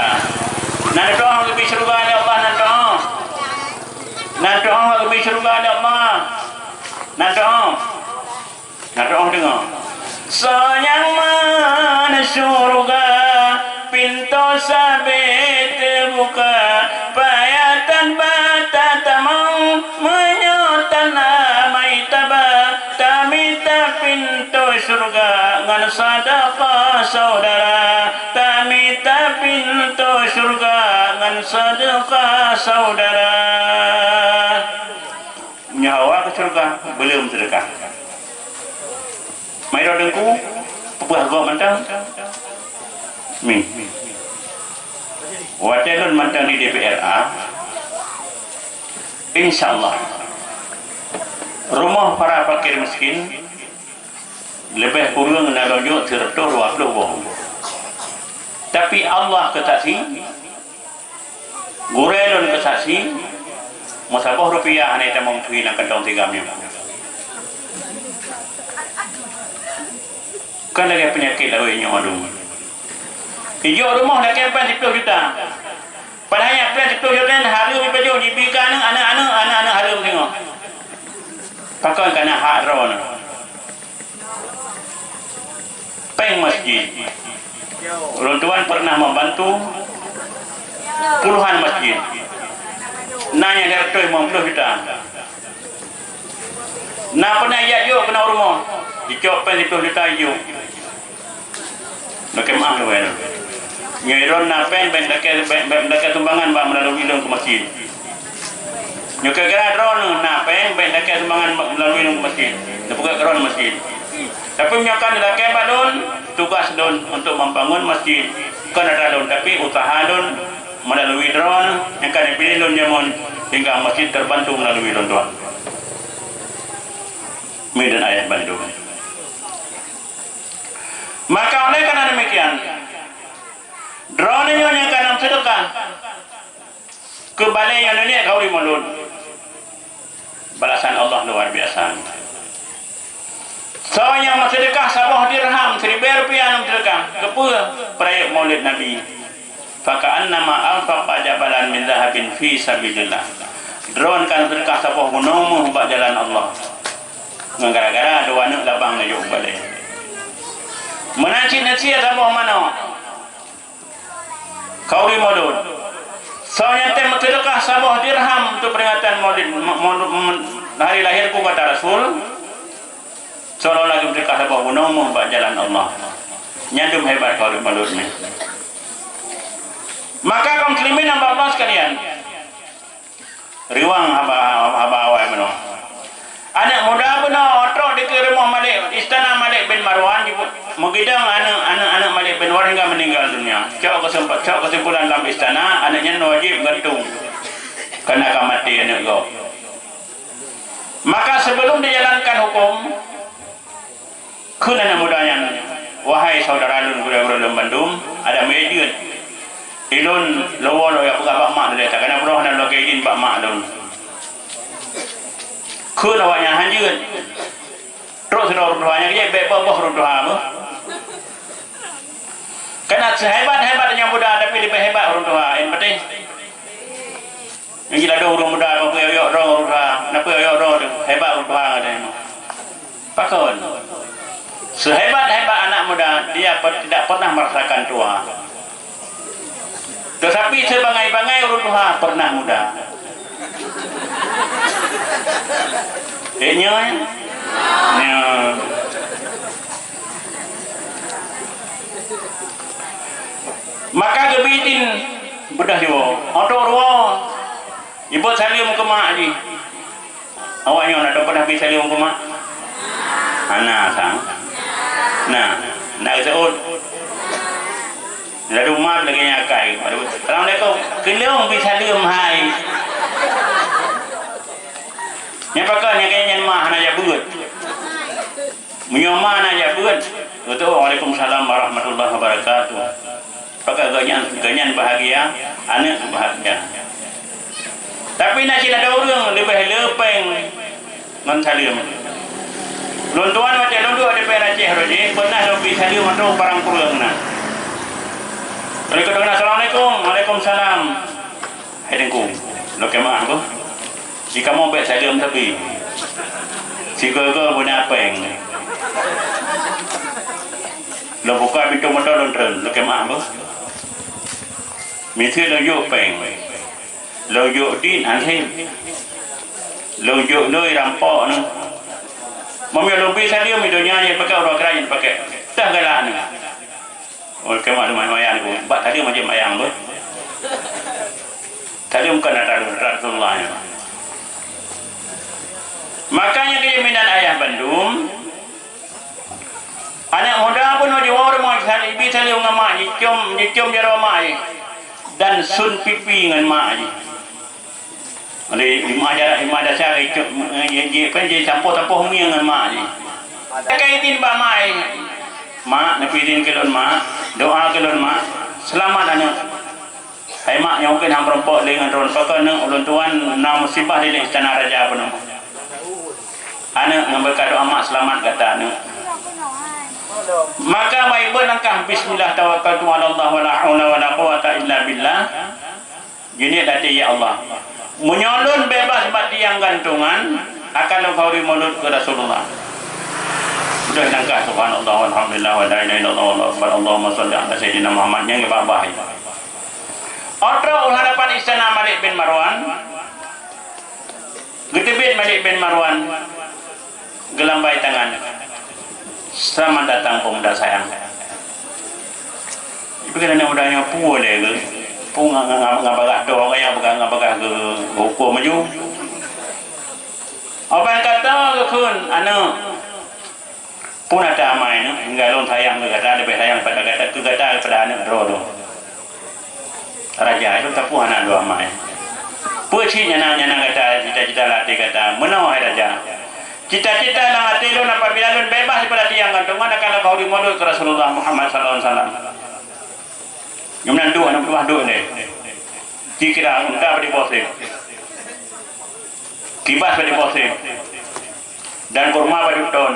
Nan tu'oh geubri syeuruga lé Allah, nan tu'oh. Nan tu'oh geubri syeuruga lé Allah. Nan tu'oh. Nah, doh deungoe. Soe nyang meunan syeuruga, pintoe sabe teubuka, payah that bak tatamong, meunyoe tan amai taba, tamita pintoe syeuruga ngon seudeukah syedara, tamita pintoe syeuruga ngon seudeukah syedara. Meunyoe hawa keu syeuruga, beuleum seudeukah. Mai droe teungku, peugah gob mantong. Mi. Watée lôn mantong di D P R A, insya Allah, rumoh para fakir miskin leubeh kureueng na lôn jok sireutôh dua ploh boh. Tapi Allah keu saksi, gurée lôn keu saksi, meusaboh rupiah hana tamong teuhi lam kantong sigam nyoe. Kan lagée peunyakét lawét nyoe, aduh. Ijok rumoh lakée péng siploh juta. Padahai nyang péng siploh juta nyan hareuem jipajoh, jibi keu aneuëk, aneuëk, aneuëk, aneuëk, aneuëk hareuem singoh. Pakon kana hak droeneuh. Péng masjid. Ulôn tuan pernah membantu puluhan masjid. Na nyang di reutôh limong ploh juta. Na pernah ijak jok keunoe rumoh, jicok péng siploh juta ijok. Lakée meuáh lôn. Nyoe droeneuh na péng, bék lakée, bék, bék lakée sumbangan bak meulalu lôn keu masjid. Nyoe keu gara droeneuh na péng, bék lakée sumbangan meulalu lôn keu masjid. Neupeugah droeneuh masjid. Tapi meunyoe ka neulakée bak lôn, tugaih lôn untuk membangun masjid. Kon atra lôn, tapi usaha lôn meulalu droeneuh nyang ka neupiléh lôn jameun, sehingga masjid terbantu meulalu lôn tuan. Mi dan ayah bandum. Maka oleh karena demikian, droeneuh nyoe nyang ka na meuseudeukah keu balée nyang neuniet khauri mulod, balasan Allah luar biasa. Soe nyang meuseudeukah saboh dirham, siribée rupiah nyang meuseudeukah, keupeue? Peurayeuk Maulid Nabi. Faka'annama anfaqa jabalan min zahabin fi sabilillah. Droeneuh ka meuseudeukah saboh gunong méuh bak jalan Allah. Ngon gara-gara dua aneuëk labang neujok u balée. Meunan cit neusie saboh manok. Khauri mulod. Soe nyang tem meuseudeukah saboh dirham untuk peringatan Maulid, mo-, mo-, mo-, hari lahérku, kata Rasul, seolah-olah geumeuseudeukah saboh gunong méuh bak jalan Allah. Nyan dum hebat khauri mulod nyan. Maka kaum muslimin hamba Allah sekalian, riwang haba, haba awai meunoe. Aneuëk muda bunoe trok dikeue rumoh Malik, istana Malik bin Marwan, jibu-, meugidong aneuëk, aneuëk, aneuëk Malik bin Marwan hingga meninggal dunia. Cok keuseumpet-, cok keusimpulan lam istana, aneuëk nyan wajéb gantung, karena ka maté aneuëk gob. Maka sebelum dijalankan hukum, kheun aneuëk muda nyan, "Wahai syedara lôn, gurée-gurée lôn bandum, adak miyueb jeuet. Ulôn lôn woe lôn jak peugah bak mak lôn, takana bunoe hana lôn lakée idin bak mak lôn." Kheun awaknyan, "Han jeuet. Trok sidroe ureuëng tuha nyang jeuet, bék boh-boh ureuëng tuha meuh." Kana seuhebat-hebat nyang muda, tapi leubeh hebat ureuëng tuha, in patéh. Nyang jiladôh ureuëng muda, peue-peue yok droe ureuëng tuha, na peue yok droe teuh, hebat ureuëng tuha nyan. Pakon? Sehebat-hebat anak muda, dia per-, tidak pernah merasakan tua. Teusapi seubangai-bangai ureuëng tuha pernah muda. Eh, nyoe? Nyoe. Maka geubi idin beudôh jiwoe. Oto ruwoe, jipeuet saleuem keu mak jih. Awak nyoe na pernah bi saleuem keu mak? Hana sang. Nah, na geuseuôt. Lalu mak lagée nyan akai. Assalamualaikum. Keu lôn bi saleuem hai. Nyan pakon nyang kaya nyan mak hana jak beuet. Meunyoe mak na jak beuet, geuteuôt, "Waalaikumsalam warahmatullahi wabarakatuh." Pakon gobnyan, gobnyan bahagia, aneuëk bahagia. Tapi na cit ladôm ureuëng leubeh le péng ngon saleuem. Lôn tuan watée lôn duek di Aceh Raje, pernah lôn bi saleuem ateueh barang kureueng na. Lôn keudeungoe, "Assalamualaikum." "Waalaikumsalam." "Hai Teungku, lôn keu maah beuh. Di kamoe bék saleuem sabe. Sigoe-goe beuna péng." Lôn buka pintoe moto lôn treun, "Lôn keu maah beuh. Miseue lôn jok péng. Lôn jok dit hana sép. Lôn jok lôn rampok nyoe. Meunyoe lôn bi saleuem di donya nyoe pakai, uroe akhirat nyoe pakai. Teuh galak nyoe." Oh, keu mak lôn mayang ku. Bak tadi macam mayang tu. Tadi bukan atra Rasulullah nyan. Makanya kejaminan ayah bandum, anak muda pun mau jawab rumah, ibi saleuem ngon mak, jicom, jicom jaroe mak jih. Dan sun pipi ngon mak jih. Lé lima ja-, lima dasar itu, eh, ji, ji, kan ji sampôh-sampôh mieng ngon mak jih. Ka izin bak mak jih. "Mak, neupeuizin keu lôn, Mak. Doa keu lôn, Mak. Seulamat aneuk." "Hai mak, nyoe mungken han meurumpok lé ngon droen. Pakon neuk ulôn tuan na musibah di istana raja peunoh. Aneuk ngon beuka doa mak seulamat gata aneuk." Maka baibeuet langkah, "Bismillah tawakkaltu 'alallah wa la haula wa la quwwata illa billah." Geuneuk até, "Ya Allah, meunyoe lôn beubaih bak tiang gantongan, akan lôn khauri mulod keu Rasulullah." Beudôh langkah, "Subhanallah, walhamdulillah, wa la ilaha illallah, wallahu akbar, Allahumma shalli ala sayyidina Muhammad," nyang geubaih-baih. Óh trôk u hadapan istana Malik bin Marwan, geuteubiet Malik bin Marwan, geulambai tangan. "Selamat datang, pemuda sayang." Ipeugah aneuk muda nyoe, "Peue lé geuh? Peue nga-, nga-, nga-, ngabagaih toh, nyang peugah ngabagaih geuh huköm laju?" "Abang kata geukheun, aneuk, peue na ta amai nyoe, hingga lôn sayang keu gata, leubeh sayang pada gata, keu gata daripada aneuk droe lôn." "Raja, lôn sapeue hana lôn amai. Peue cit nyang na, nyang na gata cita-cita lam até gata?" "Meunoe, hai raja. Cita-cita lam até lôn apabila lôn beubaih daripada tiang gantongan akan lôn khauri mulod keu Rasulullah Muhammad sallallahu alaihi wasallam." Nyoe meunan duek, aneuk meutuah duek lé. Jikira unta bak diboh sép. Kibas bak diboh sép. Dan kurma padub ton,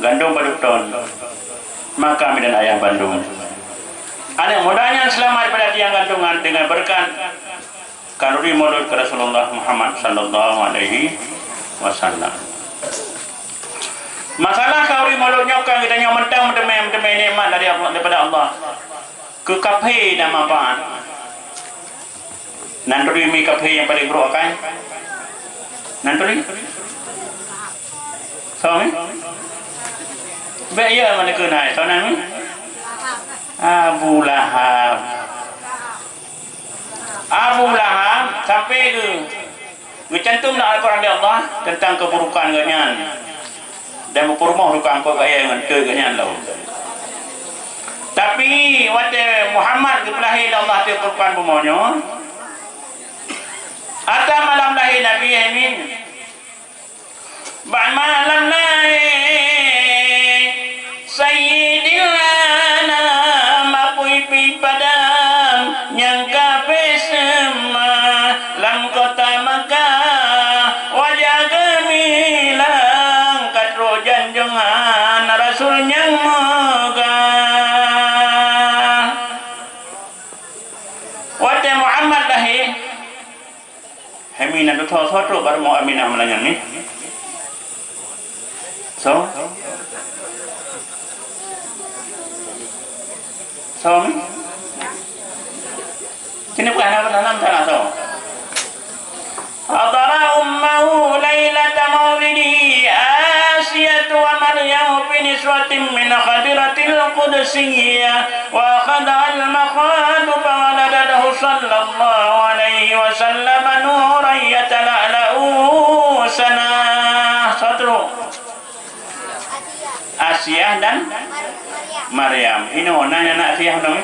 gandom padub ton, maka midan ayah bandum. Aneuk muda nyan seulamat daripada tiang gantongan deungon beureukat khauri mulod keu Rasulullah Muhammad sallallahu alaihi wasallam. Masalah khauri mulod nyoe kan geutanyoe mantong meuteumé-meuteumé nikmat dari Allah, daripada Allah. Keu kaphé na manfaat. Nan turi mi kaphé nyang paleng brok akai? Nan turi? Soe mi? Bék ya mana keu nai, soe nan mi? Abu Lahab. Abu Lahab sampai ke Geucantum lam Al-Quran lé Allah teuntang keuburukan geuhnyan dan beupeurumoh tukang kok gaya ngon teuk geuhnyan lom. Tapi watée Muhammad geupeulahé lé Allah ateueh peurukan bumoe nyoe, ata malam lahé Nabi Amin. Bak malam lahé Sayyidil Anam, apui pih padam nyang ka peuseumah lam kota Makkah, wajah geumilang ka trok janjongan Rasul nyang meugah. Watée Muhammad lahé, Aminah tu soe-soe trok bak rumoh Aminah malam nyan ni? Soe? Soe ni? Sini bukan nama nama salah so. Hadara ummahu lailata maulidihi Asiyatu wa Maryam fi niswatin min hadratil qudsiyah wa akhadha al-makhadu fa waladathu sallallahu alaihi wasallam nuran yatala'la'u sana. Satu. Asiah dan Maryam. Inoe na aneuk Asiah nyoe?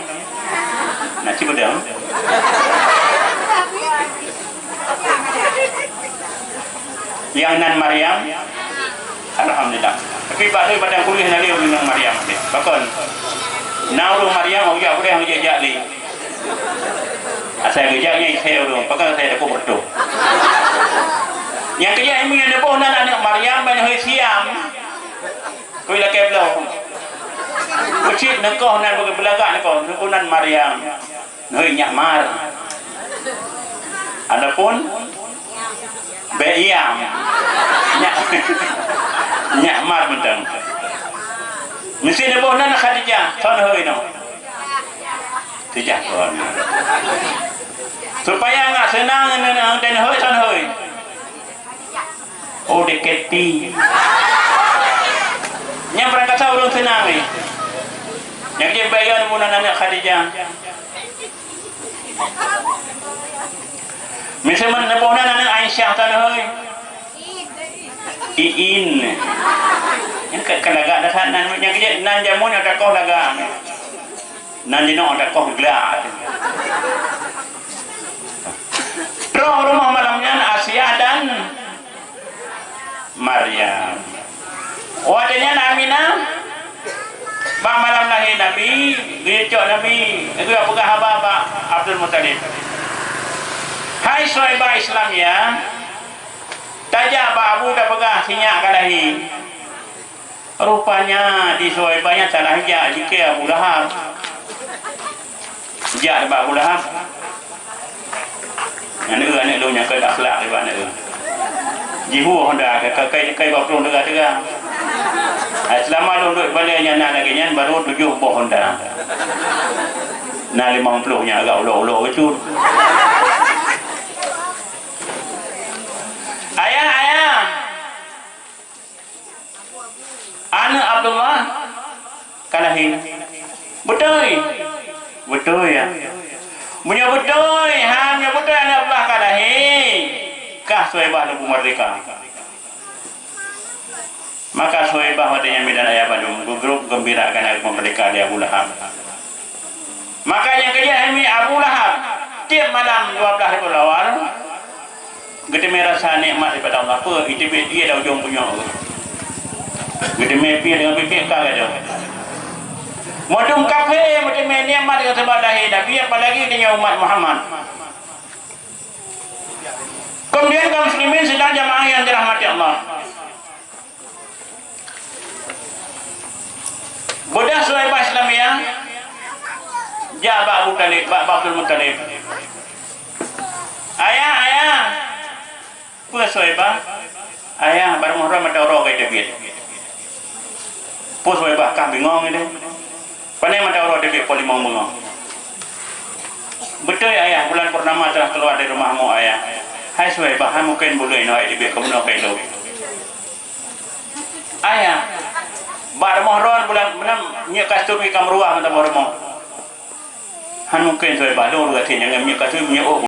Na cit beudôh. Nyang nan Maryam. Alhamdulillah. Tapi bak lôn padang kuliah na lé ureueng nyang Maryam. Pakon? Na ureueng Maryam, ureueng jak kuliah, ureueng jak lé. Asai geujak nyan isé ureueng, pakon asai takot beureutoh. Nyang keujak imeum nyang neuboh nan aneuk Maryam ban hôi Siam. Kui lakée bloe. Keucit neukoh nan bagi beulagak neukoh, neuboh nan Maryam. Hôi nyak Mar. Adapun Bek Iam. Nyak, nyak Mar mantong. Meusti neuboh nan Khadijah, thon hôi nyoe. Tijak kon. Supaya ngat seunang ngon, ngon, ngon hôi, thon hôi. Oh, deketi. Nyang barangkasa ureueng seunang ni. Nyang jih Bek Iam neuboh nan aneuk Khadijah. Miseue neuboh nan aneuk Aisyah, thon hôi. Iin. Nyan ka, ka lagak that nan, nyang keujeuet nan jameun nyang takoh lagak. Nan jinoe takoh glak. Troh rumoh malam nyan Asiah dan Maryam. Watée nyan Aminah, bak malam lahé Nabi, geuyue cok Nabi, geuyue peugah haba bak Abdul Muthalib, "Hai Suwaibah Islamiah, tajak bak Abu tapeugah si nyak ka lahé." Rupanya di Suwaibah nyan salah jak jikheun Abu Lahab. Jak bak Abu Lahab. Aneuk, aneuk lôn nyang keu akhlak nibak aneuk. Jihue honda ka, ka, ka, ka dua puluh teuga-teuga. Hai, seulama lôn duek balée nyan na lagée nyan baru tujoh boh honda. Na limong ploh nyang agak ulok-ulok bacut. Ayah, ayah. Aneuk Abdullah ka lahé. Beutôi? Beutôi, ya. Meunyoe beutôi, ha, meunyoe beutôi aneuk Abdullah ka lahé, kah Suwaibah lôn merdeka. Maka Suwaibah watée nyan midan ayah bandum, geugrôp geumbira keu aneuk merdeka lé Abu Lahab. Maka nyang keujeuet hai mi Abu Lahab, tieb malam dua blaih Rabiul Awal, geuteumé rasa nikmat daripada Allah. Peue? Iteubiet ie lam ujong bunoe. Geuteumé pih deungon pipék ka gadôh. Meudum kafé meuteumé nikmat deungon sabab lahé Nabi, apalagi tanyoe umat Muhammad. Keumudian kaum muslimin sidang jamaah nyang dirahmati Allah. Beudôh Suwaibah Islamiah, jak bak Abu Thalib, bak, bak Abdul Muthalib. "Ayah, ayah!" "Peue Suwaibah?" "Ayah, barô Muharram mata uroe ka iteubiet." Peue Suwaibah kah bingong ideh. "Pane mata uroe teubiet poh limong beungoh?" "Beutôi, Ayah, bulan purnama telah keluar dari rumahmu, Ayah." "Hai Suwaibah, han mungken buleuen inoe teubiet, keunoe ka ilôn." "Ayah, bak rumoh droen bulan meunan minyeuk kasturi ka meuruah mantong rumoh." "Han mungken, Suwaibah, lôn ureueng gasien nyang minyeuk kasturi minyeuk ôk."